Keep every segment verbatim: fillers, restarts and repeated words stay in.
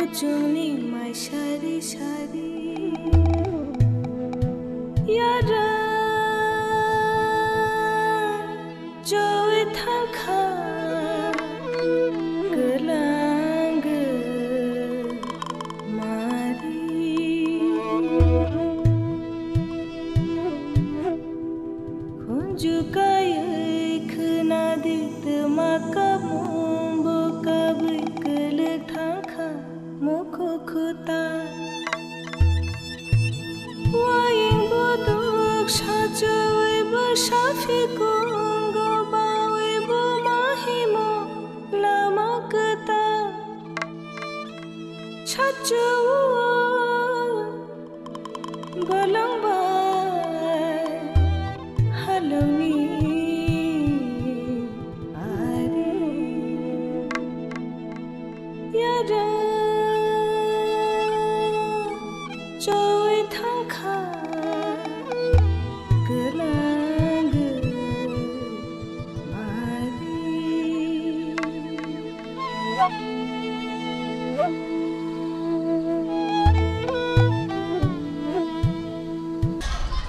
Chwngni mai sari sari yara choi thangkha kwlang mari. Khunju kaiwi khwnadi twma kabumbo kabwi kwlwk thangkha mukhu khuta. Waying buduk sachawi bwsa phikungo bawi buma himo lama kwtal. Sachawo bolong bai halongni ari yara choi thangkha kwlang.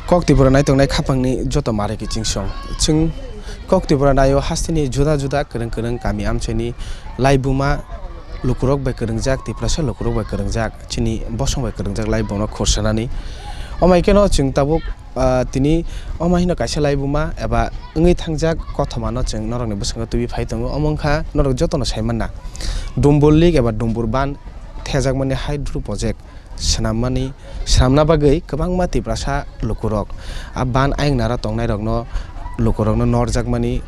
Kok Tripura naitongnai khapangni joto mare kiching song. Chwng Kok Tripura naio hasteni juda juda kwrwng kwrwng kami amchaini laibuma lukurok bai kwrwngjak, Tiprasa lukurok bai kwrwngjak, chini bosong bai kwrwngjak laibumano khursanani. Omo hai kheno chwng tabuk, ah, tini omo hino kaisa laibuma eba wngwi thangjak kothomano chwng norokni bwskango twiwi phai tongo. Omo wngkha norok jotono sai manna, Dumbur Lake eba Dumbur Ban thejakmani hydro project swnammani, swnamna bagwi kwbangma Tiprasa lukurok, a ban ayang nara tongnairokno, lukurokno norjakmani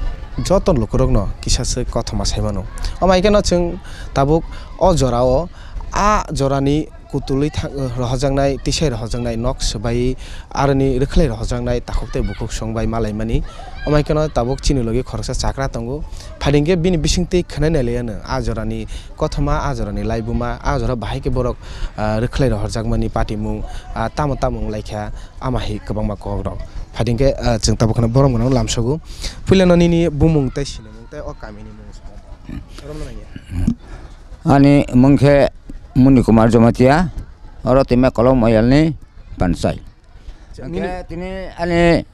joto lukurokno kisaswk kothoma sai mano. Omo hai kheno chwng tabuk o jorao a jorani kutulwi thang-, rohorjaknai, tisai rohorjaknai, nok swbai aroni rwkhlai rohorjaknai takhuk tei bukhuk song bai malaimani. Omo hai kheno tabuk chini logi khoroksa chakra tongo. Phaidi hwnkhe bini bisingtwi khwnai nai laiya no, a jorani kothoma, a jorani laibuma, a jora bahai khe borok, ah, rwkhlai rohorjakmani patimung, ah, tamo tamo wng laikha, ama hai kwbangma kok rok. Phaidi hwnkhe, ah, chwng tabuk kheno borom gwnang lamsogo. Puilano nini bumung tei sinimung tei o kamini mung sa romna nangya. Ani mung khe Muni Kumar Jamatia, oro Tima Kolom Moyalni Panchai. Nini- Hwnkhe tini ani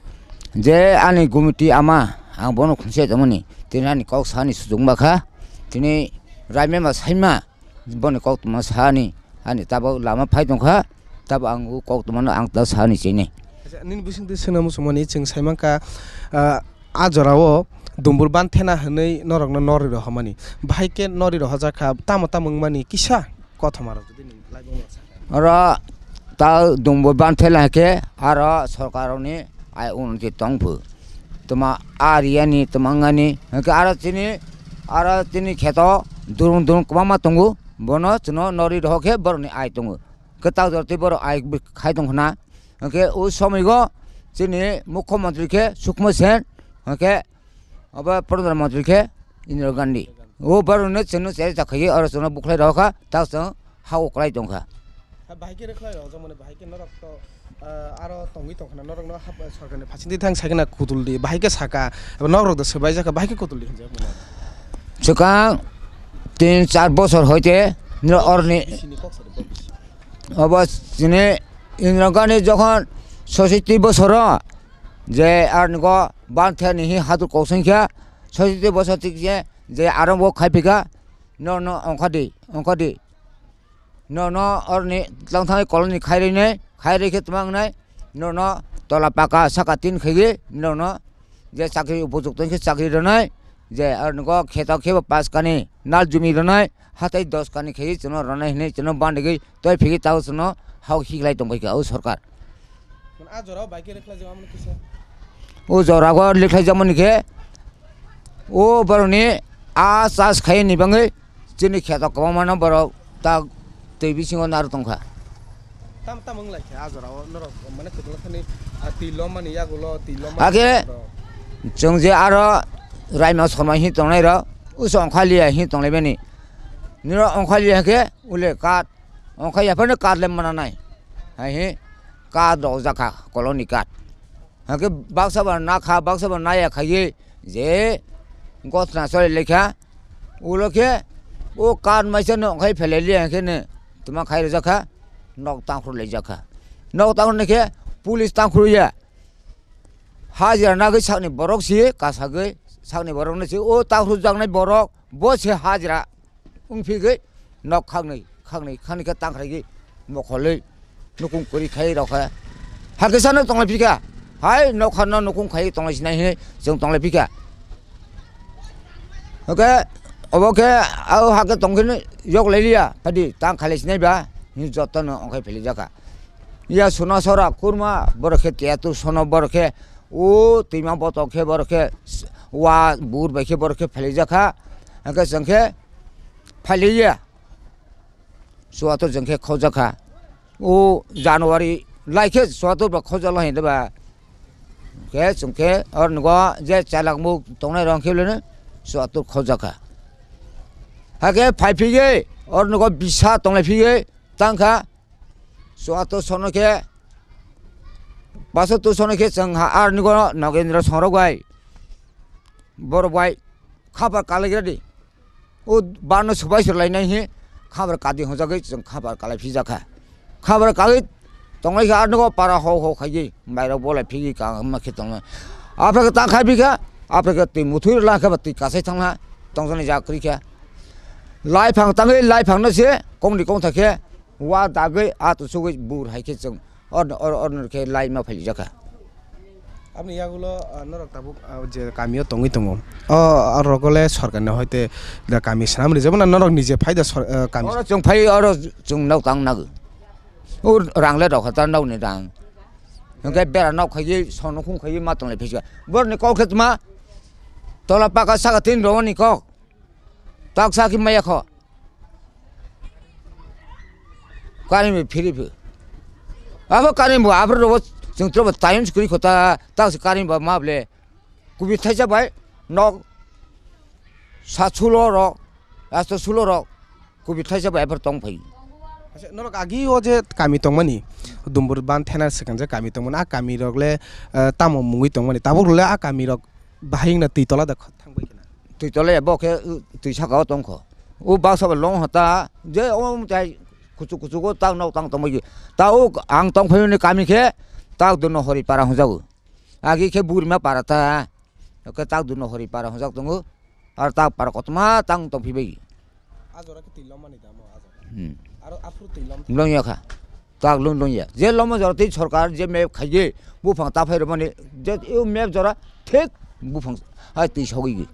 je ani gumiti ama, ang bono khunse tongmani, tini ani kok sani sujung bakha, tini raimema saima boni kok tongma sani, ani tabuk lama phai tongkha, tabuk ang o kok tongmano ang ta sani chini. Acha, nini bisingtwi swngna muchungmani chwng saimankha, ah, a jorao Dumbur Ban thena hwnwi norokno nori rohormani, bahai khe nori rohorjakha, tamo tamo wngmani kisa kothoma rok jodi nwng laibuma sa. Oro ta Dumbur Ban thela khe aro sorkar rokni ai unnoti tongphu. Tuma a riyani tuma wngani hwnkhe aro chini, aro chini kheto durung durung kwbangma tongo, bono chwngno nori rohor khe borokni ai tongo. Kwtal jora tei borok ai khai tongkhna. Hwnkhe o somoigo chini mukhyamantri khe Sukma Sen, hwnkhe obo pradhan mantri khe Indira Gandhi. O borokno chwngno chari chakhaiwi oro chwngno bukhlai rohorkha, tak chwng ha o kwlai tongkha. Ha, bahai khe rwkhlai rohorjakmani, bahai khe norok to, ah, aro tongwi tongkhana, norokno hap-, sorkarni phaisingtwi thang saikhe na kutuldi, bahai khe saka, eba norok da swbaijakha, bahai khe kutuldi hinjakmani. Swkang tin char bosor hoite nw orni Bisini kok sadi, bo bisi. Obo chini Indira Gandhi jokhon soisiti bosoro je arnigo ban thani hi hadur kosong kha, soisiti bosor tik je, je arong bo khai phika, no, no, ongkhadi, ongkhadi. No, no, orni tlang thangwi koloni khairwi nai, khairwi khe twma wngnai, no, no, tola paka saka tin khaiwi, no, no, je chakri upojukto khe chakri rwnai, je arnigo kheto khebo pas kani nal jumi rwnai, hatai dos kani khaiwi chwngno rwnai hinwi chwngno bandigwi toi phigwi tao chwngno hao hiklai tongbai kha o sorkar. Mane a jorao bai khe rwkhlai jama mani kisa. O jorao rwkhlai jama ni khe o borokni a chas khai ni bagwi chini kheto kwbangma no borok ta twi bisingo nar tongkha. Tam tam wng lai khe a jorao norok mane kwbangma thani, ah, twi lomani yagulo twi lomani Age rok. Chwng je aro Raima Sorma hin tongnai rok uso ongkha liya hin tonglai bani. Niro ongkha liya khe ule kat ongkha ya phano kat le mana nai. Hai he kat rok jakha koloni kat. Hake baksa ba na kha, baksa ba na ya kha ye je gotna chole lekha. Ulo khe o kat maisa no ongkhai phele liya khe ne. Tuma khai rijak kha, nok tangkhru laijak kha. Nok tangkhru ni khe police tangkhru ya. Hajira nagwi sakni borok si, kasagwi sakni borok no si, o tangkhru jaknai borok, bo se hajira wng phigwi nok khaknwi, khaknwi, khaknwi khe tangkhraigwi mokholwi nukung kwrwi khai rok kha. Hakhe sano tonglai phikha, hai nokha no nukung khai tonglai sinai hinwi chwng tonglai phikha. Oke, obo khe, au hakhe tongkhe yok lai liya, phadi tang khalai sinai ba, hinwi joto no ongkhai philai jakha. Ya suna sora kurma, borok khe tiya tu sono, borok khe o twima botok khe, borok khe s-, wa bur bai khe, borok khe philai jakha. Hakhe chwng khe philai ya. Chuatur chwng khe khojak kha. O January lai khe chuatur ba khojak lai hinba. Khe chwng khe or nugo je chalak muk tongnai rong khe lene chuatur khojak kha. Hakhe phai phigwi or nugo bisa tonglai phigwi tang kha. Chuatur sono khe, basatur sono khe chwng ha ar nugo Nagendra songrok bai. Borok bai khabar kalai gra di. O bano swbai swrwlainai hi khabar kadi hwnjagwi chwng khabar kalai phijak kha. Khabar kalai tonglai kha, ar nogo para hau hau khaigwi mairok bolai phigwi kaham ma khe tongnai. Aphra khe ta khai bikha, aphra khe twi muthwi rwla khe ba twi kasai thangla tongjaknai jak kwrwi kha. Laiphang tangwi laiphang no se kongni kongtha khe wa dagwi a tusugwi bur hai khe chwng Orno, or-, orno khe lai ma phailijak kha. Aboni yagulo, ah, norok tabuk, ah, je kamio tongwi tongo. O, ah, rogole sorkarni hoite da kami swnam rijak na norok nije phai da sor-, ah, kami? Oro chwng phai, oro chwng nok tang nago. O rang le rok kha ta nokni rang. Hwnkhe bera nok khaigwi, sono khum khaigwi ma tonglai phai sika. Borni kok khe tma tola paka saka tin rogoni kok. Tak sa khe maya kho. Kani bo phiri phi. Abo kani bo abro robo chwng trobo tayung sikri kho ta, tak se kani bo ma ble. Kubi thaisa bai nok sa sulo rok, asto sulo rok. Kubi thaisa bai abro tong phai. Acha, norok agi o je kami tongmani, Dumbur ban thena swkang je kami tongmani, a kami rok le, eh, tamo mungwi tongmani, tabuk le a kami rok bahai wngna twi tola da kho-, thangbai khna. Twi tola ya bo khe, uh, twi saka o tong kho. O baksa bo long hota, je o tai kuchuk kuchuk o tak nok tang tongbai. Ta o ang tong phai ni kami khe tak duno hori para hwnjago. Agi khe burima para ta. Oke tak duno hori para hwnjak tongo. Ar tak para kotoma tang tong phibai. A jora khe twi lomani da mo a jora. Hmm. Aro aphuru twi lom. Longya kha. Tak lung lung ya. Je lomo jora tei sorkar je map khaye buphang ta phai romani je eu map jora thik buphang hai twi sogwi.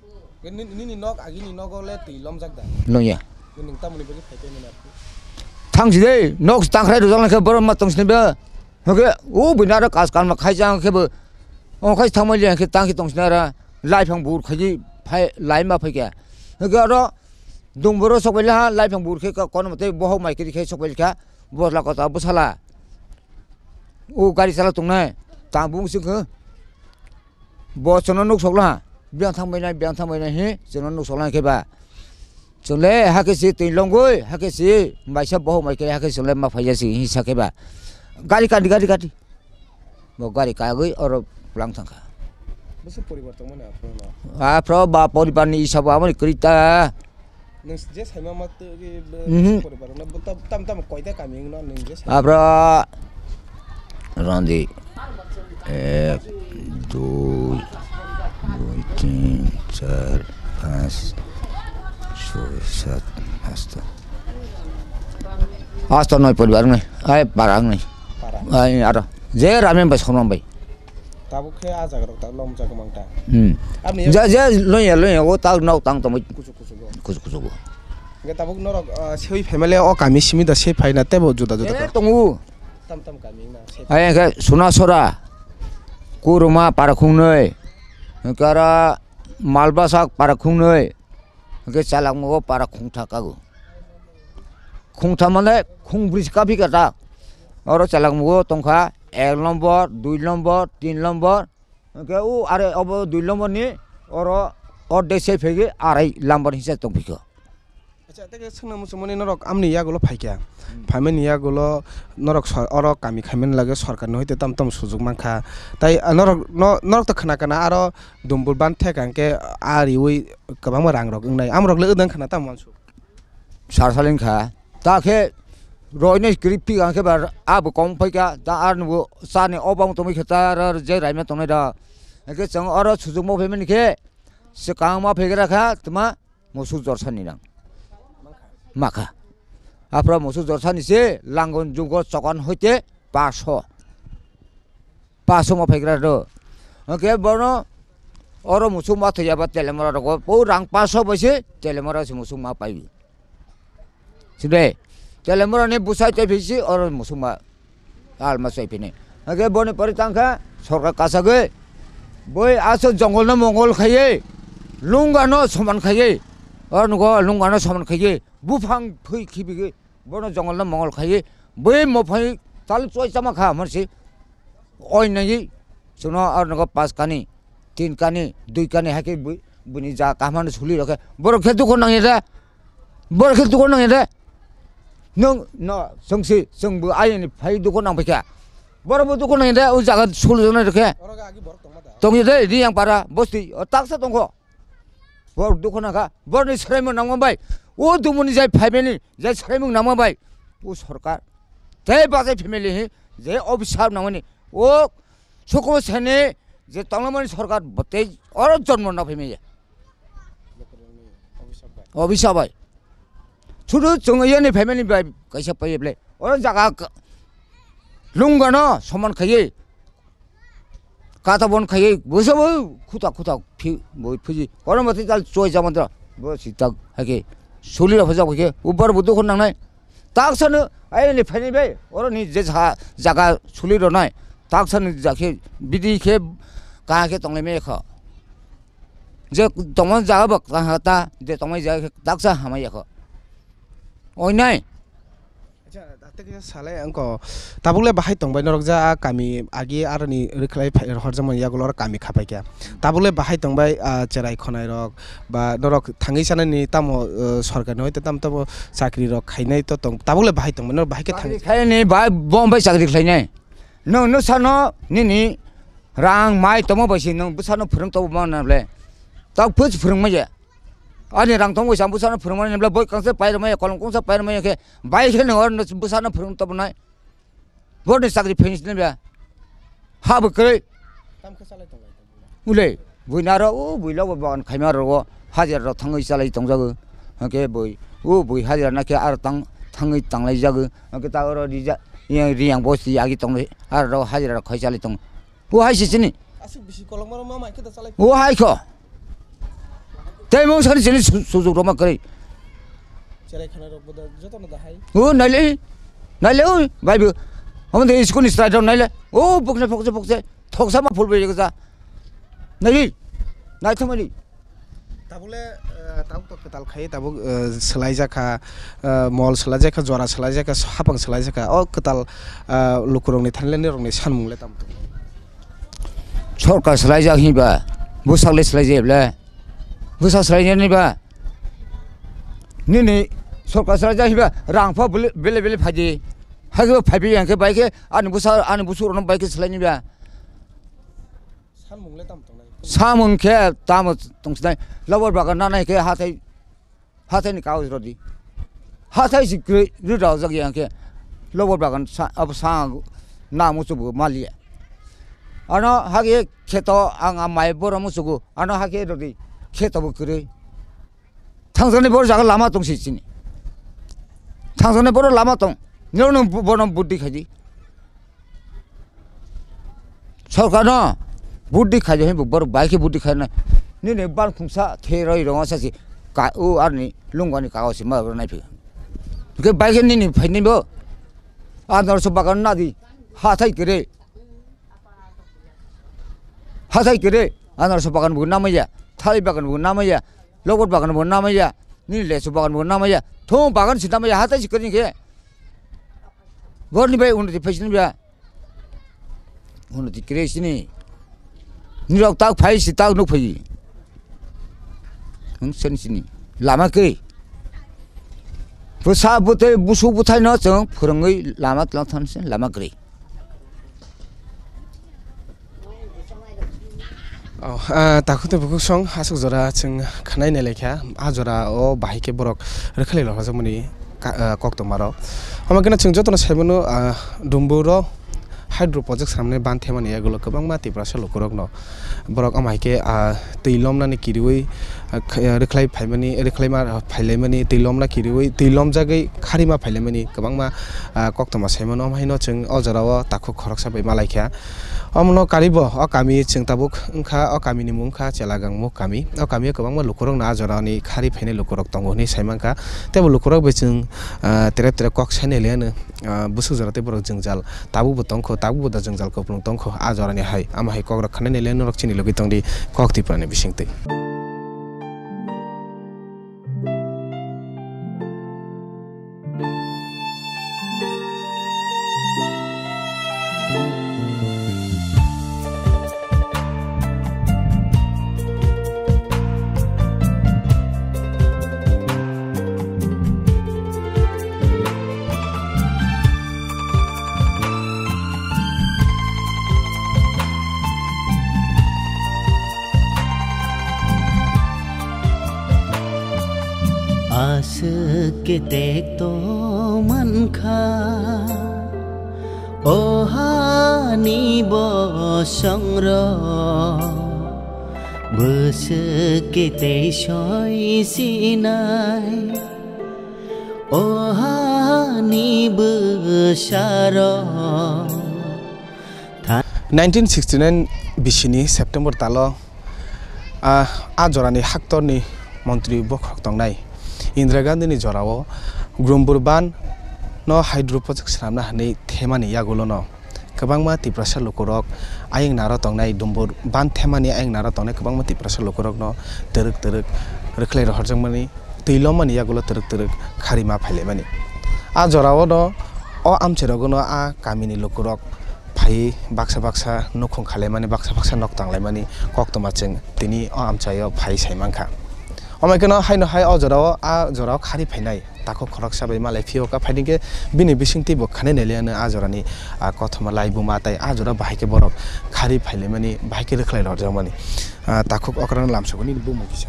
Ni-, nini nok agini nogo le twi lomjak da? Lung ya. Nini tamoni bagwi phai tongmani aphuru? Thang si dei, nok tangkhrai rwjak nang khe borok ma tong sini ba. Hwnkhe o buino aro kas kanma khaijak khe bo. O khai thangmani le khe tang khe tong sini ara. Lai phang bur khaji phai lai ma phai khe. Hwnkhe aro Dong boro sok bai laha, lai phang bur khe ka kono mate bohok mai kiri khe sok bai kha, bosla kota bwsala. O gari chala tongnai, tang bung sing khe. Bo chwngno nuk sok laha, biyang thang bai nai, biyang thang bai nai he, chwngno nuk sok laha khe ba. Chwng le hakhe si twi longoi, hakhe si maisa bohok mai khe, hakhe chwng le ma phai ya si, hi sa khe ba. Gari kandi, gari kandi. Bo gari kagwi oro pulang thangkha. Bwswk poribar tongmani aphuru no? Aphuru ba poribarni isabo aboni kwrwi ta. Nwng je saima ma twi Mhm. poribar no bo tam, tam, tam koita kami wngno nwng je saima? Aphuru Randi ek, dui, dui, tin, char, panch, choi, sat, asta. Asta noi poribar wngnai. Ai para wngnai. Para. Ai aro. Je ramen bai somram bai. Tabuk khe a jaga rok ta lom jaga mang ta. Hmm. Aboni je, je lonya, lonya, o ta nok tang tongwi. Kuchuk kuchuk go. Kuchuk kuchuk go. Hingke tabuk norok, ah, sewi family o kami simi da se phaina tebo juda juda Eh, khe. Tongo. Tam tam kami na se. Ai hingke Sunasora, Kuruma para khungnwi, hingke aro Malbasak para khungnwi, hingke Chalakmugo para khungtha kago. Khungtha mane khungbri se kaphi kha ta. Oro Chalakmugo tongkha ek nombor, dui nombor, tin nombor. Hingke o are obo dui nombor ni oro ordek se phege arai lambar hingsa tongphikha. Acha, tei khe swngna muchungmani norok amni yagulo phaikha. Hmm. Phaimani yagulo norok sor-, oro kami khaimani lage sorkarni hoite tam tam sujuk mankha. Tai, ah, norok, no-, norok to khna kana aro Dumbur ban theka hingke a riui kwbangma rang rok wngnai. Amrok le wdang khna tamo uansuk. Sar salin kha. Ta khe Roinai kiri pi ang khe ba abo kong phai kha, ta ar nugo sani o bang tongwi khe ta ar je raima tongnai da. Hake chwng oro sujukma phaimani khe swkang ma phaigra kha tma musuk jorsani nang. Makha. Aphra musuk jorsani se langon jugo chokan hoite paso. Paso ma phaigra do. Hake bono oro musuk ma thaya ba telemora rogo po rang paso bai se telemora se musuk ma pai. Side, telemora ni busai tei phisi oro musuma alma sai phini. Hake boni pore tangkha sorkar kasagwi boi aso jongol no mongol khaiye, lunga no soman khaiye, oro nugo lunga no soman khaiye, buphang phui khibigwi bono jongol no mongol khaiye, boi mophai tal choi chama kha morsi. Oi nai, chwngno aro nogo pas kani, tin kani, dui kani, hai khe bui-, buini ja kaham hwnwi suli rw khe, borok khe dukhu nangya de, borok khe dukhu nangya de. Nwng no chwng si, chwng bo ayani phai dukhu nang phaikha, borok bo dukhu nangya de, o jaga suli rwnai rw khe. Oro agi borok tongma da? Tongya de, Riyang para bosti, o taksa tongkho. Borok dukhu nangkha, borokni swraimung nangma bai, o dumuni jai phaimani jai swraimung nangma bai, o sorkar tei bachai family hi je obisap nangmani, o sukuma sani je tonglamani sorkar bo tei oro jonmo na phaimaya. Obisap bai. Sudu chwng yani phaimani bai kaisa paiya ble. Oro jaga k-, lungano soman khaiwi. Kata bon khaiwi bwsabo khuta khuta phi-, boi phiji. Oro mati tal choi jamandra. Bo si tak hai khe suli rok phajak hai khe ubar bo dukhu nangnai. Taksano ayni phaini bai oro ni je sa jaga suli rwnai. Taksano jakhe bidi khe kaha khe tonglai maya kho. Je tongmani jaga bo kaha ta, je tongmani jaga khe taksa hamya kho. Oinai. Acha, tate kisa salai angko, tabuk le bahai tongbai norok ja a kami agi aroni rwkhlai phai horjakmani yagulo oro kami khapai kha. Tabuk le bahai tongbai, ah, cherai khonai rok ba norok thangwi chanani tamo, eh, sorkar ni hoite tamo tamo chakri rok khainai to tong, tabuk le bahai tongbai norok bahai khe thangwi. Chakri khainai ba Bombay chakri khlainai. Nwng, nwng sano nini rang mai tongma bai se nwng bwsano phwrwng tongma na ble. Tak phuj phwrwng maya. Ani rang tongma bai se ang bwsano phwrwng mani ble boi kangsa pai rwmaya, kolom kongsa pai rwmaya khe bai khe nwng oro bwsano phwrwng tongma nai. Borni chakri phensi nai ba. Ha bo kwrwi. Tam khe salai tonglai. Ule, buina ro, o buila bo bagan khaima ro, hajira ro thangwi chalai tongjago. Hake bui, o bui hajira na khe aro tang, thangwi tanglai jago. Hake ta oro rija, yang riyang bosti agi tonglai, aro ro hajira ro khai chalai tong. O hai si chini. Aswk bisi kolokma ro ma mai khe ta chalai. O hai kho. Tei mung sari chini su-, sujuk roma kwrwi. Cherai khana rok bo da joto no da hai. O naile, naile o, bai bo. Omo de school ni style rok naile. O bokse, bokse, bokse. Thoksa ma phul bai ja. Nai, nai thumani. Tabuk le, eh, tabuk to kwtal khai, tabuk, eh, swlai jakha, eh, mol swlai jakha, jora swlai jakha, hapang swlai jakha. O kwtal, eh, lukurokni thanle nirokni sanmung le tamo tong? Sorkar swlai jak hinba, bwsak le swlai jaya ble. Bwsak swlai jani ba. Nini sorkar swlai jak hinba, rang pha bele, bele, bele phai di. Hai khe phai bi yang khe bai khe ani bwsa, ani bwsuk rokno bai khe swlai ni ba. Samung le tamo tongnai? Samung khe tamo tongsinai, lobor bagan nanai khe hathai, hathai ni kagoj rodi. Hathai si kwrwi rwda ojak yang khe lobor bagan sa, abo sa namo chubu maliya. Ano hage kheto ang a mai boro muchugo, ano hage rodi kheto bo kwrwi. Thangjaknai boro jaga lama tong si chini. Thangjaknai boro lama tong. Nirok no bu-, bono buddi khaidi. Sorkar no buddi khaidi hai bu-, borok bai khe buddi khaina. Nini ban khungsa the roi rongo sa si ka u arni lungwani kago si ma nai phi. Ke bai khe nini phaini bo. A norso bagan nadi. Hathai kere. Hathai kere, anarsa bagan bo namaya, thai bagan bo namaya, lobot bagan bo namaya, nini lesu bagan bo namaya, thung bagan si namaya, hathai si kere khe. Borni bai unnoti phai sini ba. Unnoti kere sini. Nirok tak phai si tak nuk phai. Hung sen sini. Lama kere. Bwsa bwtwi busu bwthai no chwng phwrwngwi lama tlang than se lama kere. Oh, ah, takhuk tei bukhuk song aswk jora chwng khwnai nai laikha, ah jora o bahai khe borok rwkhalai rok rwjakmani ka-, ah, koktwma rok. Omo kheno chwng jotono sai mano, ah, Dumbur o hydro project swnamnai ban themani yagulo kwbangma Tiprasa lukurokno borok omo hai khe, ah, twi lomnani kiriwi, ah, kh-, ah, rwkhlai phaimani, rwkhlaima phailaimani, twi lomna kiriwi, twi lomjagwi kharima phailaimani kwbangma, ah, koktwma sai mano. Omo haino chwng o jorao takhuk khoroksa bai malaikha. Omono karibo o kami chwng tabuk wngkha, o kamini mung wngkha Chelagangmuk kami. O kamio kwbangma lukurokno a jorani khari phainai lukurok tongo hwnwi sai mankha. Teibo lukurok bai chwng, ah, tere tere kok sainai le hwno, ah, bwswk jora tei borok jwngjal tabukbo tongkho, tabukbo da jwngjal kupulung tongkho a jorani hai. Amo hai kokrok khanai le norok chini logwi tongdi Kok Tiprani bisingtwi. Aswk ketek to mankha, o hani bosongrok, bwswk ketei soi sinai, o hani bwsarok. Nineteen sixty nine bisini September talo, ah, a jorani haktorni montri bokhorok tongnai Indira Gandhini jorao Dumbur ban no hydro project swnamna hwnwi themani yagulono kwbangma Tiprasa lukurok ayang naro tongnai, Dumbur ban themani ayang naro tongnai kwbangma Tiprasa lukurokno twrwk twrwk rwkhlai rohorjakmani, twi lomani yagulo twrwk twrwk khari ma phailaimani. A jorao no o amchairogo no a kamini lukurok phaiwi baksa baksa nukhung khalaimani, baksa baksa nok tanglaimani koktwma chwng tini o amchaio phai sai mankha. Omo kheno haino hai o jorao, a jorao khari phainai takhuk khoroksa bai malai phio ka phaidi khe bini bisingtwi bo khanai nai liya no a jorani, a, kothoma laibuma tei a jora bahai khe borok khari phailaimani, bahai khe rwkhlai rwjakmani. Ah, takhuk okrano lamsogwi nini bumung kisa?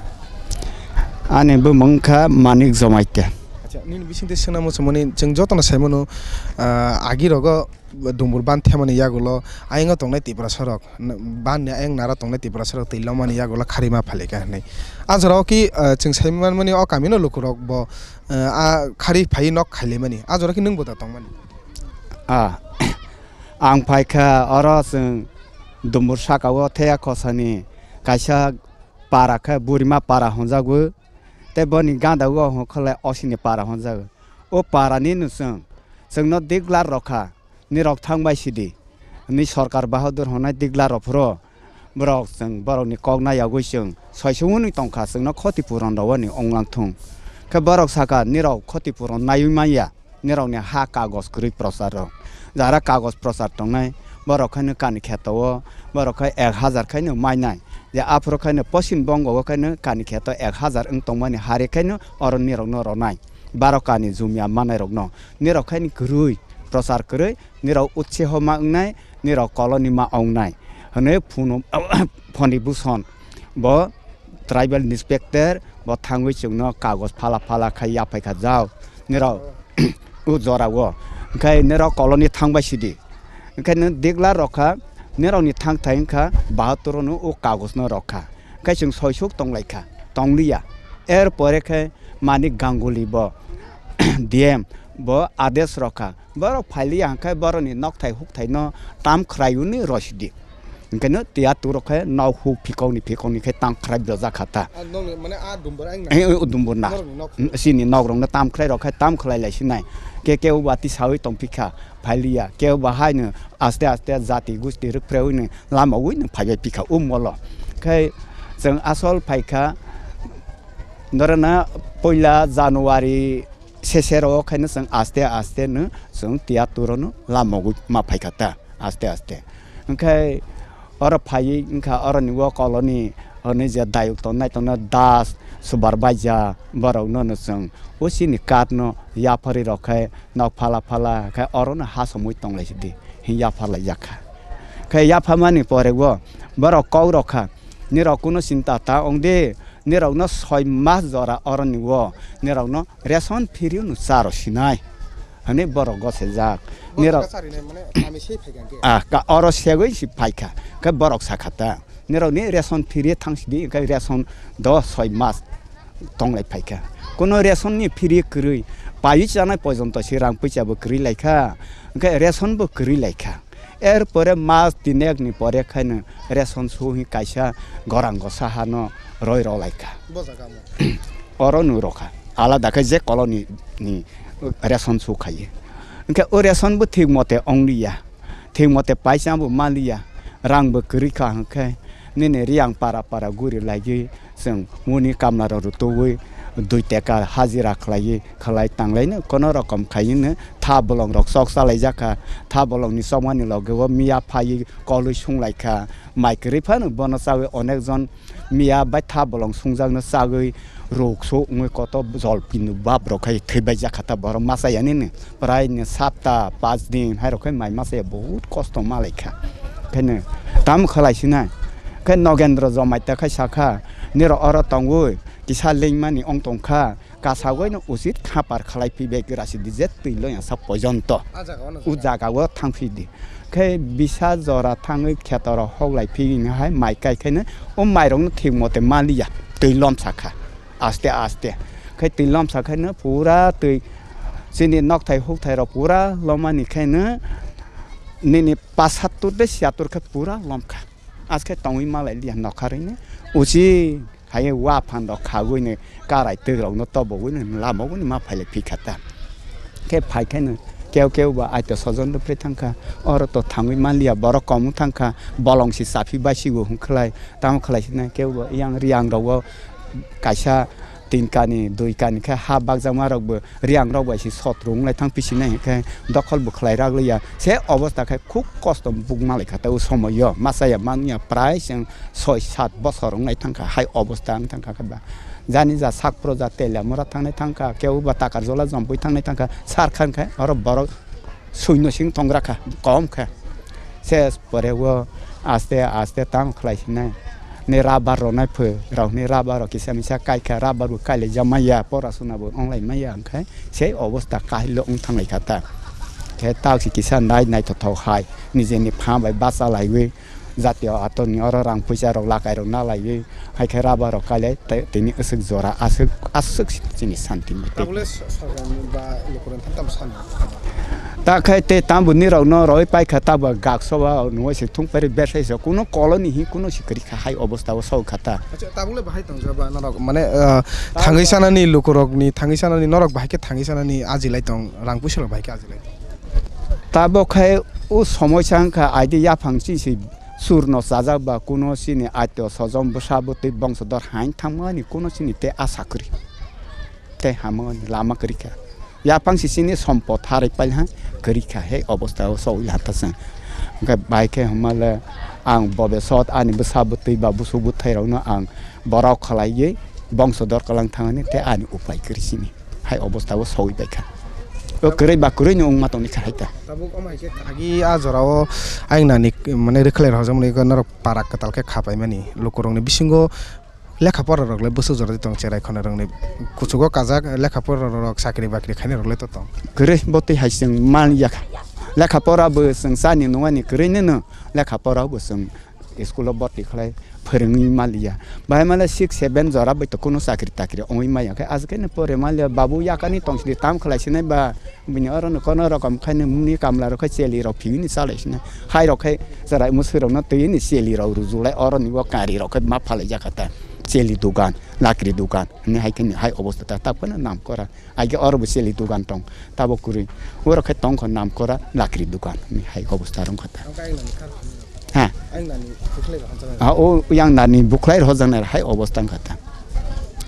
Ani bumung wngkha Manik Jomaite. Acha, nini bisingtwi swngna muchungmani chwng jotono sai mano, ah, agi rogo Dumbur ban themani yagulo ayang o tongnai Tiprasa rok, n-, ban ni ayang naro tongnai Tiprasa rok twi lomani yagulo khari ma phailika hinwi. A jorao ki, ah, chwng sai manmani o kamino lukurok bo, ah, a khari phaiwi nok khailaimani. A jorao ki nwng bo da tongmani? Ah, ang phaikha oro chwng Dumbur saka o Theya Khosani kaisa para khe Burima para hwnjago, tei boni ganda o hwnkhe le Osini para hwnjago. O para ni no chwng, chwngno declare rwkha, nirok thang bai sidi, ni Sarkar Bahadur hwnai declare rw phuru, borok chwng borokni kok nayagwi chwng soisungwi tongkha, chwngno khoti puron rwani onglang thung. Khe borok saka, nirok khoti puron naiwi manya. Nirokni ha kagos kwrwi prochar rok. Jara kagos prochar tongnai, borok khaino kani kheto o, borok khai ek hazar khaino mainai. Je aphuru khaino Poschim Bongo o khaino kani kheto ek hazar wng tongmani hari khaino oro nirokno ronai. Baro kani jumia manairokno. Nirok khaini kwrwi, prochar kwrwi, nirok utseho ma wngnai, nirok koloni ma wngnai. Hwnwi phunu-, phoni buson. Bo tribal inspector bo thangwi chwngno kagos phala phala khai yaphaikha jao. Nirok o jorao. Hwnkhe nirok koloni thangbai sidi. Hwnkhe nwng declare rwkha, nirokni thangthai wngkha bahatur no o kagosno rwkha. Hwnkhe chwng soisuk tonglaikha, tongliya. Er pore khe Manik Ganguly bo D M bo adesh rwkha. Borok phailiya hwnkhe borokni nokthai hukthaino tam khwraiwi rwsidi. Hwnkhe no tiya turok khe nok huk phikokni phikokni khe tam khwrai bwlajak kha ta. Ah, nokni, mane, ah, Dumbur ayang na? Eh, eh, Dumbur na. Norokni nok. Mm, chini nokrokno tam khwrai rok khe tam khwlai lai sinai. Ke kebo bati sawi tongphikha, phailiya. Kebo bahaino aste aste jati gusti rwkphrewi no lama ui no phaibai pikha o molo. Khe chwng asol phaikha norana poila January sesero khaino chwng aste aste no chwng tiya turono lamogwi ma phaikha ta aste aste. Hwnkhe oro phaiwi wngkha oroni o koloni hwnwi je dayok tongnai tongna Das, Subar Baija borokno no chwng o chini card no yapharwi rok khe nok phala phala khe orono ha somwi tonglaisidi hin yapharlaijak kha. Khe yaphamani pore o borok kok rok kha, nirok kuno chinta ta wngdi, Nirokno soi mas jora oroni o nirokno ration free no charo sinai hwnwi borok gosejak. Nirok oro segwi si phaikha, khe borok sakha ta, nirokni ration free thangsidi, khe ration do soi mas tonglai phaikha. Kuno ration ni free kwrwi, paiwi chanai pojonto si rang puisa bo kwrwi laikha, hwnkhe ration bo kwrwi laikha. Er pore mas tinekni pore khaino ration suhi kaisa gorang gosa hano roi rolaikha. Oro nu rokha. Alada khe je colony ni ration su khaiye. Hwnkhe o ration bo thik mote ongliya. Thik mote paisa bo maliya. Rang bo kwrwi kha hwnkhe nini riyang para para guri laigwi chwng muni kamla rok rutugwi dui teka hajira khlaiwi khlai tanglaino kono rokom khaino tha bolong rok chok chalaijak kha. Tha bolong ni chokmani loge o miya phaiwi kolwi sunglaikha. Mai kwrwi phano bono chawi onek jon miya bai tha bolong sungjakno chagwi ruk so wngwi koto jol pinu bab rok khai thwibaijak kha ta borok masa yanini. Prai ni sapta, panch din hai rok khai mai masa ya bahut kosto malai kha. Khaino tamo khalai sinai. Khai Nogendra Jomaita khai sakha, "Nirok oro tongwi kisa lengmani ong tongkha, kasagwi no usit khapar khalai phi bai grasi di je twi lo yang sa pojonto." U jaga o thang phi di. Khe bisa jora thangwi kheto rok hok lai phi hai mai kai khaino o mai rok no thik mote maliya twi lom sakha. Aste aste. Khai twi lomsa khaino pura twi chini nokthai hukthai rok pura lomani khaino nini pasattur tei siyattur khe pura lomkha. Askhe tongwi malai liya nokharino uchi hai wa phan rok khagwino karai twi rokno tobogwino lamogwino ma phailai phikha ta. Khe phai khaino keu keu ba aito sojon rwphre thangkha, oro to thangwi manliya, borok komu thangkha, bolong si chaphi basigo hwnkhlai, tamo khlai sinai keu ba yang riyang rogo kaisa tin kani, dui kani khe ha bakjakma rokbo riyang rok bai si sotro wnglai thang pisinai hinkhe dokhol bo khlai rak liya. Se obosta khe khub kosto buk malai kha ta o somoio, masa ya man ya prai chwng soi sat bosor wnglai thangkha, hai obosta wng thangkha khe ba. Jani ja sak proja Teliamura thangnai thangkha, keu ba Takarjola jompui thangnai thangkha, sar khan khe oro borok suino sing tongra kha, kom kha. Se pore o aste aste tamo khlai sinai. Ni rubber rok nai pho, rok ni rubber rok kisa misa kai kha, rubber bo kailai ja maya, pora suna bo onglai maya, hwnkhe se obosta kahilo wng thanglai kha ta. Khe tak si kisa nai naithothok hai, nijeni pha bai bacha laiwi, jatiyo atorni oro rang puisa rok lakai rok na laiwi, hai khe rubber rok kailai tei tini aswk jora aswk aswk chini santi mate. Tabule so-, sorkar ni ba lukurok thamtam sani. Ta khai tei tambo nirok no roi pai kha tabo gak soba nungoi se thung pari bersai se kuno colony hi kuno si kwrwi kha hai obosta o sok kha ta. Acha, tabule bahai tong jaba norok mane, ah, thangwi sanani lukurok ni thangwi sanani norok bahai khe thangwi sanani aji lai tong rang puisa rok bahai khe aji lai tong. Tabo khai o somoisa wngkha aidi yaphang chi si. Sur no chajak ba kuno chini aito sojom bwsa bwtwi bongso dor hain thangmani kuno chini tei asa kwrwi. Tei hamani lama kwrwi kha. Yaphang si chini sompot harwi pailha kwrwi kha he obosta o sogwi lanta chwng. Hwnkhe bai khe hwnmale ang bobe sot ani bwsa bwtwi ba busu bwthai rokno ang borok khlaiwi bongso dor kwlang thangani tei ani upai kwrwi chini. Hai obosta o sogwi bai kha. O kwrwi ba kwrwi ni wngma tongni kha hai ta. Tabuk omo hai khe agi a jora o ayang nani mane rwkhlai rok hojak mani norok para kwtal khe kha paimani lukurok ni bisingo lekha pora rok le bwswk jora di tong cherai khona rok ni kuchugo kajak lekha pora rok chakri bakri khainai rok le to tong. Kwrwi bo twi hai chwng man ya kha. Lekha pora bo chwng chani nungani kwrwi nino lekha pora bo chwng school o boti khlai phwrwngwi maliya. Bahai male six seven jora bai to kuno chakri takri ongwi maya khe aswk khe no pore maliya babu yakani tong sidi tam khlai sinai ba bini oro no kono rokom khai no muni kamla rok khai cheli rok phiyuni chalai sinai. Hai rok khai chwrai mwswi rok no twi ni cheli rok rujulai oro ni bo kari rok khai ma phalai jakha ta cheli dugan lakri dugan hwnwi hai khe ni hai obosta ta tak phano nam kora. Aige oro bo cheli dugan tong, tabo kwrwi. Oro khe tong kho nam kora lakri dugan, hai obosta rong kha ta. Ha. Ha, o yang nani bukhlai rw hojaknai hai obosta wng kha ta.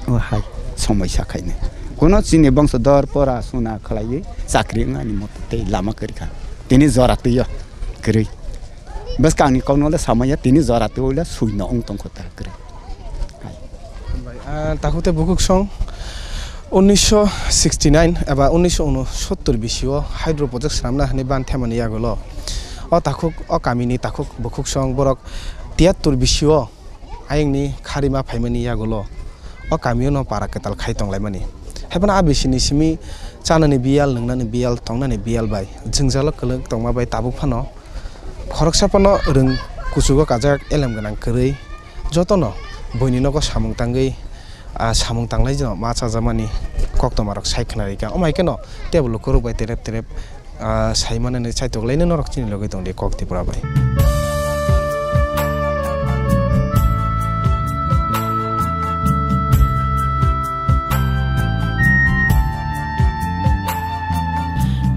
O hai somoi sa khainai. Kuno chini bongso dor pora suna khlaiwi chakri wngani moto tei lama kwrwi kha. Tini jora twi o kwrwi. Bwskangni kokno le samaya tini jora twi le suino wng tong kho ta kwrwi. Hambai. Ah, takhuk tei bukhuk song unisho sixty nine eba unisho unosottor bisio hydro project swnamna hwnwi ban themani yagulo. O takhuk, o kamini takhuk bukhuk song borok tiyattor bisio ayangni kharima phaimani yagulo. o kamio no para kwtal khai tonglaimani. Haiphano a bisini simi chanani biyal, nwngnani biyal, tongnani biyal bai jwngjalo kwlwng tongma bai tabuk phano khoroksa phano rwng kuchugo kajak elem gwnang kwrwi jotono buini nogo samung tangwi, ah, samung tanglai jeno ma chajakmani koktwmarok sai khna rikha. Omo hai kheno teibo lukurok bai terep terep, ah, sai manani saitok laino norok chini logi tongdi kok Tripura bai.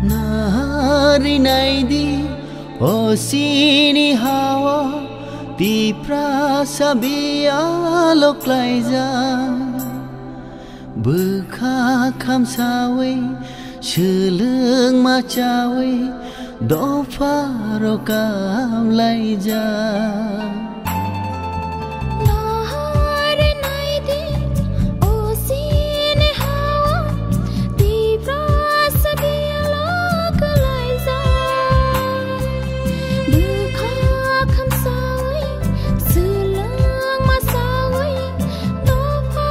Nari naidi o sini hawa Tiprasa biyalo klaijak. Bwkha khamsawi, swlwng machawi, dopha rokam laijak. Nahar naidi, o sini hawa, Tiprasa biyalo klaijak. Bwkha khamsawi, swlwng machawi, dopha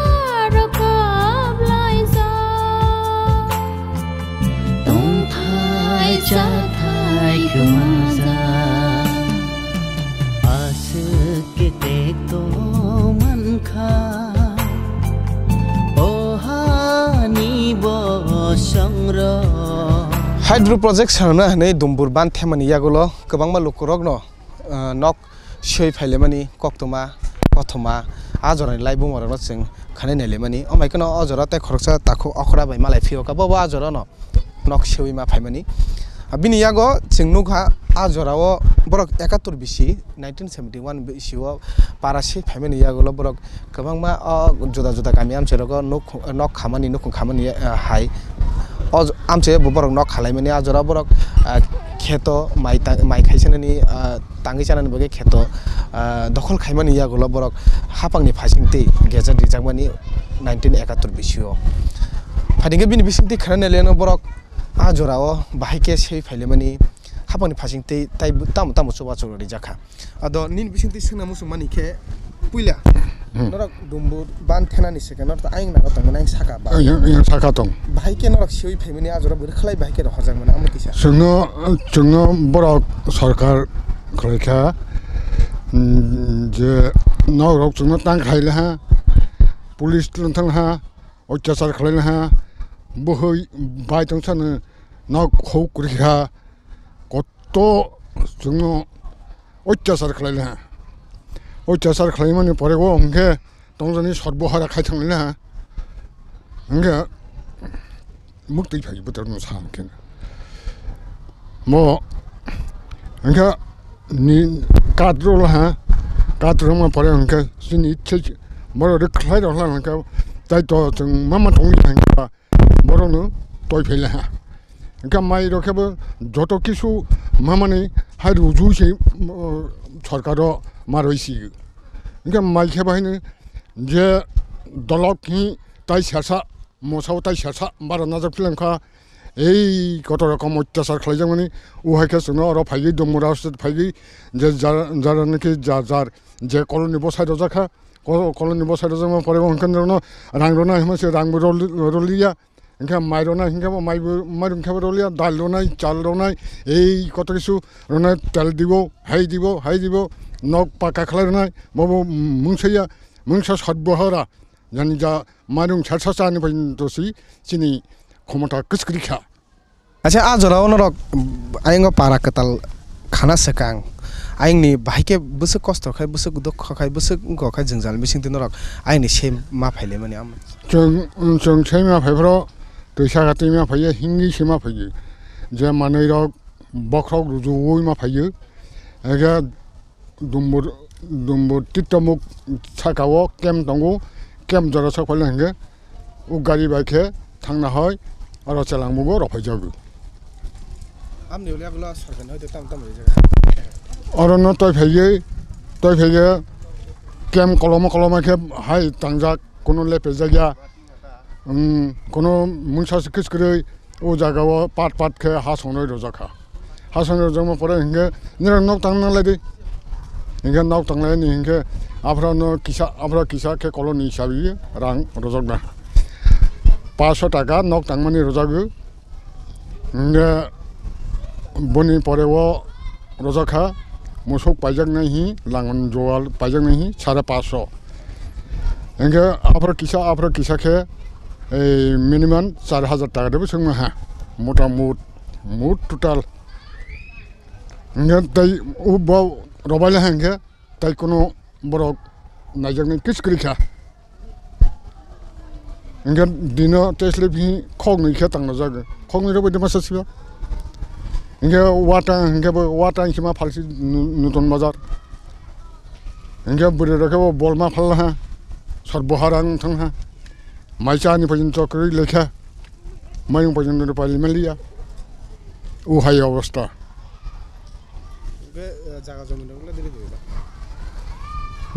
rokam laijak. Tongthai chathai kwmajak. Aswk khe tekto mankha. O hani bosongrok. Hydro project sanana hinwi Dumbur ban themani yagulo kwbangma lukurokno, ah, nok swi phailaimani koktwma, kothoma, a jorani lai bumarokno chwng khanai nailaimani. Omo hai kheno o jora tei khoroksa takhuk okra bai malai phiyokha, bobo a jorano nok swi ma phaimani. Bini yago chwng nukha, a jorao borok ekattor bisi, nineteen seventy one bisi o para swi phaimani yagulo borok kwbangma o juda juda kami amchairogo nuk, nok khamani, nukhung khamani, ah, hai. O j-, amchai bo borok nok khalaimani, a jora borok, ah, kheto mai ta-, mai khaisanani, ah, tangwi chanani bagwi kheto, ah, dokhol khaimani yagulo borok haphangni phasingtwi gejat rijakmani nineteen ekattor bisio. Phaidi khe bini bisingtwi khwnanai leno borok a jorao bahai khe swi phailaimani haphangni phasingtwi tei tamo tamo chubachu rijakha. Ado nini bisingtwi swngna muchungmani khe puila Hmm. norok Dumbur ban thenani se khe norok ayang nago tongmani ayang saka ba. Ayang, ayang saka tong. Bahai khe norok siwi phaimani a jora bwrwi khlai bahai khe rohorjakmani amo kisa. Chwngno, chwngno borok sorkar khlaikha, mm, je norok chwngno tang khlai laha, police tong thang laha, otyachar khlai laha, bwhwi bai tong sano nok huk kwrwi kha, kotto chwngno otyachar khlai laha. Otyachar khlaimani pore o hwnkhe tongjani sot bohara khai thang laha. Hwnkhe muktwi phai bwtharno sa hwnkhe. Mo hwnkhe ni kadro laha, kadro ma pore hwnkhe chini ichhe borok rwkhlai rok laha hwnkhe tai to chwng mama tongwi thangkha. Borokno toi phai laha. Hwnkhe mai rok khe bo joto kisu mamani hai ruju se, uh, sorkaro ma roi si. Hwnkhe mai khe bo haino je dolok hi tai sersa, mosao tai sersa bara najak philang kha. Ei kotor rokom otyachar khlai jakmani, o hai khe chwngno oro phaiwi Dumbura state phaiwi je jar, jar naki jar jar je colony bosai rojak kha, ko-, colony bosai rojak ma pore bo hwnkhe norokno rang rwna hima se rang bo roli-, roliya. Hwnkhe mai rwna hwnkhe bo mai bo, mairung khe bo rwliya, dal rwnai, chal rwnai, ei koto kisu rwnai, tel dibo, hai dibo, hai dibo, nok paka khlai rwnai, bobo mungsa ya, mungsa sot bohara, yani ja mairung sersa chani bai dosi chini khomota kwchwkri kha. Acha, a jorao norok ayang o para kwtal khana swkang, ayangni bahai khe bwswk kosto khai, bwswk dukho khai, bwswk wngkha khai jwngjal bisingtwi norok ayangni se ma phailaimani amo. Chwng, chwng semi ma phai phoro, twisa kha twi ma phaiya, hingwi se ma phaiya. Je manwi rok bokhorok rujuwi ma phaiya. Ege Dumbur, Dumbur Titomuk saka o camp tongo, camp jora sok phai hwnkhe, o gari bai khe thangna hoi, oro chelangbugo rok phai jago. Amni ule agulo sarkar hoi tam tam rijak. Oro no toi phaiye, toi phaiye, camp koloma koloma khe hai tangjak, kono lepejak ya. Um, kono mungsa se kis kwrwi o jaga o pat pat khe ha songnai rojak kha. Ha songnai rojak ma pore hinkhe nirok nok tang nang lai di. Hinkhe nok tang lai ni hinkhe Aphrono kisa, aphro kisa khe colony hisabi rang rwjakna. Paanso taka nok tangmani rwjago. Hingke boni pore o rwjakha musuk paijaknai hi, langon jowal paijaknai hi, sare paanso. Hingke aphro kisa, aphro kisa khe, ei, minimum char hajar taka de bo swngma ha. Mota mot, mot total. Hingke tei o bo robaila hingke, tei kono borok naijaknai kis kwrwi kha. Hingke dino tei slip hi khoknwi khe tanglajago. Khoknwi rok bai de masa siba. Hingke watang, hingke bo watang sima phalsi nu-, Nutun Bazar. Hingke bwrwi rok khe bo bolma phalha. Sor boharang thangha. Mai chani phaijin chokri lekha. Mayung phaijin rw paili maliya. O hai obostha. Hingke, eh, jaga jomin rok le dili dili.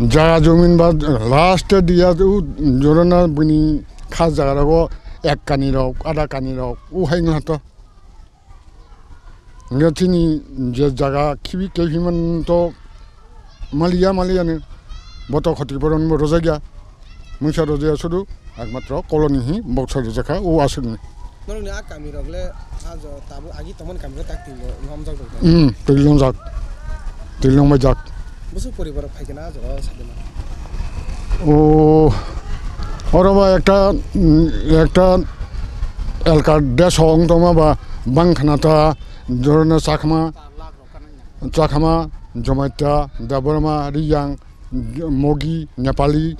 Jaga jomin ba last dia u jorana bini kha jaga rogo ek kani rok, ada kani rok, u hai wngkha to. Hingke chini je jaga khibi kehi man to maliya maliya ni boto khoti boron bo rojak ya. Mungsa rojak ya sudu ekmatro colony hi boksa rojak kha o aswk ni. Norokni a kami rok le a jo tabuk agi tongmani kami rok tak twi bo nwng hamjak rok. Hmm, twi longjak. Twi longbaijak. Bwswk poribar rok phai khe na a jora o sadima? O, oro ba ekta, mm, ekta elka desh wng tongma ba bang khna ta jorna Chakma, Chakma, Jamatia, Debbarma, Riyang, Mogi, Nepali,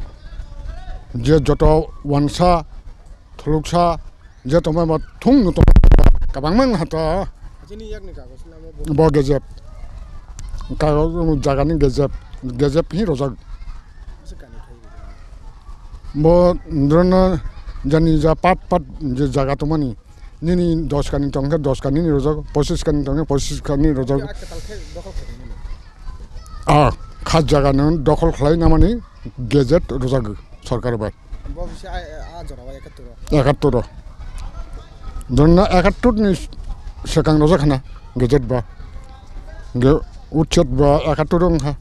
je joto wansa, thuluksa, je tongma ba thung no tong kabang mang ha ta. Chini yakni kagoj lama bo. Bo gejep. Kagoj no jaga ni gejep, gejep hi rojak. Bwswk kani khai rojak? Bo drono jani ja pat pat je jaga tongmani. Nini dos kani tongkhe dos kani ni rojak, pochis kani tongkhe pochis kani rojak. A kwtal khe dokhol khaidi nini? A kha jaga no dokhol khlai namani gazette rojak sorkar bai. Bo bisi a, a jora o ekattoro. Ekattoro. Donna ekattor ni swkang rojak khana gazette ba. Ge uchet ba ekattor wngkha.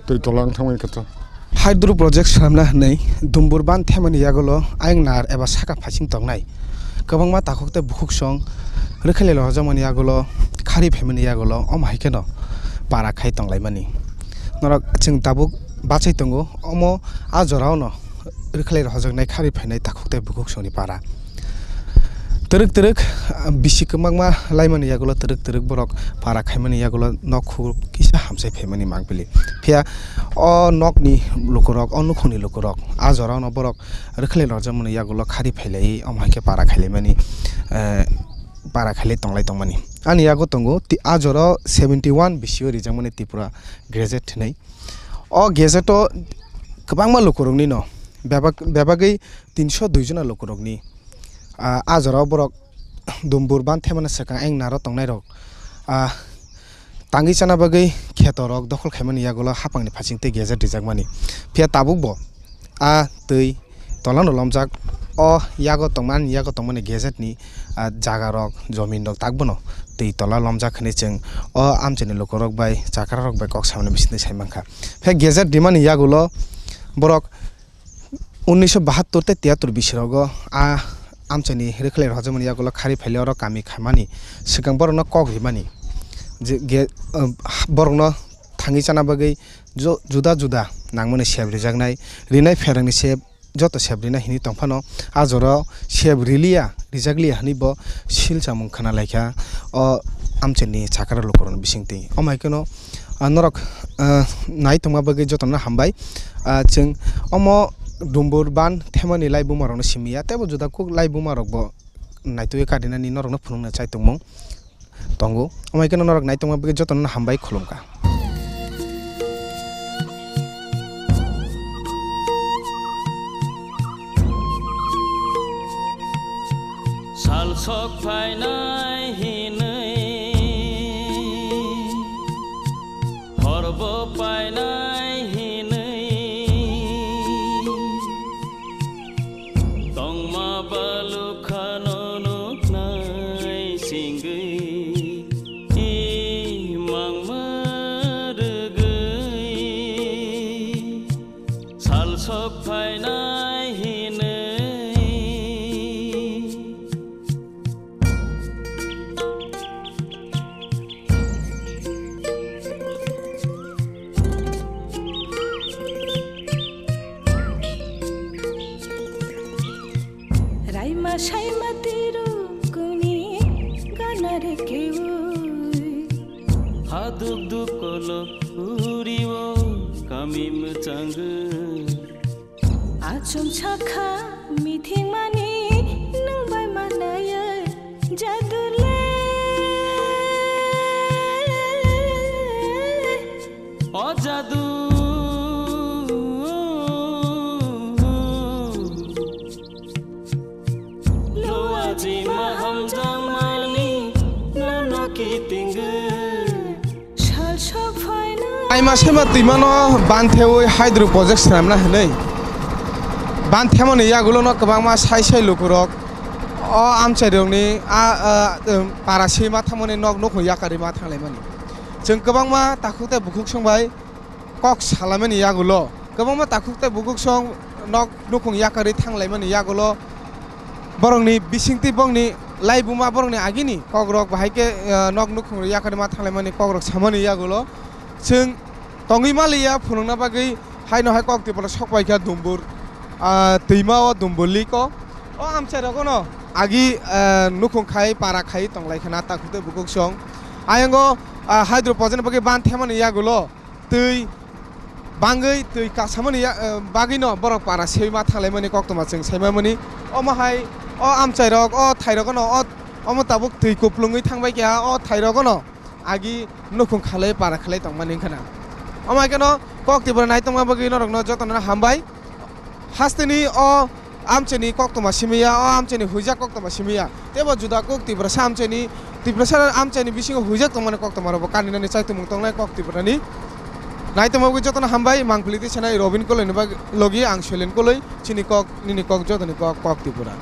Twi tola wng thangwi khe to. Hydro project swnamna hwnwi Dumbur ban themani yagulo ayang nar eba saka phasing tongnai kwbangma takhuk tei bukhuk song rwkhailai rwjakmani yagulo khari phaimani yagulo omo hai kheno para khai tonglaimani. Norok chwng tabuk bachai tongo, omo a jorao no rwkhalai rwjaknai khari phainai takhuk tei bukhuk songni para. Twrwk twrwk, ah, bisi kwbangma laimani yagulo twrwk twrwk borok para khaimani yagulo nok khuk kisa hamsai phaimani mangpili. Phiya o nokni lukurok, o nukhungni lukurok, a jorao no borok rwkhalai rwjakmani yagulo khari phailai, omo hai khe para khailaimani, eh, para khailai tonglai tongmani. Ani yago tongo ti-, a jorao seventy one bisi o rijakmani Tripura gazette hinwi. O gazette o kwbangma lukurokni no bebak-, bebagwi tinso dui jona lukurokni, ah, a jorao borok Dumbur ban themani swkang ayang naro tongnairok, ah, tangwi chana bagwi khetorok dokhol khaimani yagulo haphangni phasing tei gazette rijakmani. Phiya tabukbo a twi tolano lomjak, o yago tongmani, yago tongmani gazette ni, ah, jaga rok, jomin rok tak bono twi tola lomjak hinwi chwng o amchaini lukurok bai chakra rok bai kok samani bisingtwi sai mankha. Phiya gazette rimani yagulo borok unnish bahattor tei tiyattor bisi rogo a amchaini rwkhalai rwjakmani yagulo khari phaile oro kami khaimani swkang borokno kok rimani je ge, ah, borokno thangwi chana bagwi ju-, juda juda nangmani sep rijaknai, rinai pherangni sep, joto sep rina hinwi tongphano, a jorao sep riliya, rijakliya hinwi bo sil chamung khna laikha o amchaini chakra lukurokni bisingtwi. Omo hai kheno, ah, norok, ah, nai tongma bagwi jotono hambai. Ah, chwng omo Dumbur ban themani laibuma rokno simi ya, teibo juda kuk laibuma rokbo naitugwi kadinani norokno phunukna chai tongmung tongo. Omo hai kheno norok naitongma bagwi jotono hambai, khulumkha. Sal sok phainai hinwi, horbo painai hinwi. Tongma balu khano nuknai singwi, i mangma rwgwi. Aduk duk kolo uri o kami mwchangwi. Achomsa kha mithingmani nwng bai manaya jadu le. O jadu. Luaji ma hamjakmani nono kitingwi sal sok phaina. Aima sema twimano banthewi hydro project swnamna hwnwi. Banthemani yagulono kwbangma sai sai lukurok o amchairokni a, a, um, para sima thangmani nok nukhung yakarwi ma thanglaimani. Chwng kwbangma takhuk tei bukhuk songbai kok salaimani yagulo, kwbangma takhuk tei bukhuk song nok nukhung yakarwi thanglaimani yagulo, borokni bisingtwi bongni laibuma borokni agini kokrok bahai khe, eh, nok nukhung yakarwi ma thanglaimani kokrok samani yagulo, chwng tongwi maliya phunukna bagwi haino hai kok Tripura sok pai kha Dumbur, ah, twima o Dumbur liko. O amchai rogono agi, eh, nukhung khai para khai tonglai khana takhuk tei bukhuk song. Ayongo, ah, hydro project ni bagwi ban themani yagulo twi bangwi twi kasamani ya, eh, bagwino borok para sima thanglaimani koktwma chwng saimamani. Omo hai o amchai rok o thai rogono o, omo tabuk twi kuplungwi thangbai kha o thai rogono agi nukhung khalai para khalai tongmani wngkha na. Omo hai kheno kok Tripura naitongma bagwi norokno jotono hambai. Hasteni o amchaini koktwma simiya, o amchaini huijak koktwma simiya. Teibo juda kok Tiprasa amchaini, Tiprasa amchaini bisingo huijak tongmani koktwma rokbo kaninani chaitumung tongnai kok Tripurani. Naitongma bagwi jotono hambai, mangpili tei sanai Robin Koloi ni bag-, logi ang Soilen Koloi, chini kok, nini kok, jotoni kok, kok Tripura.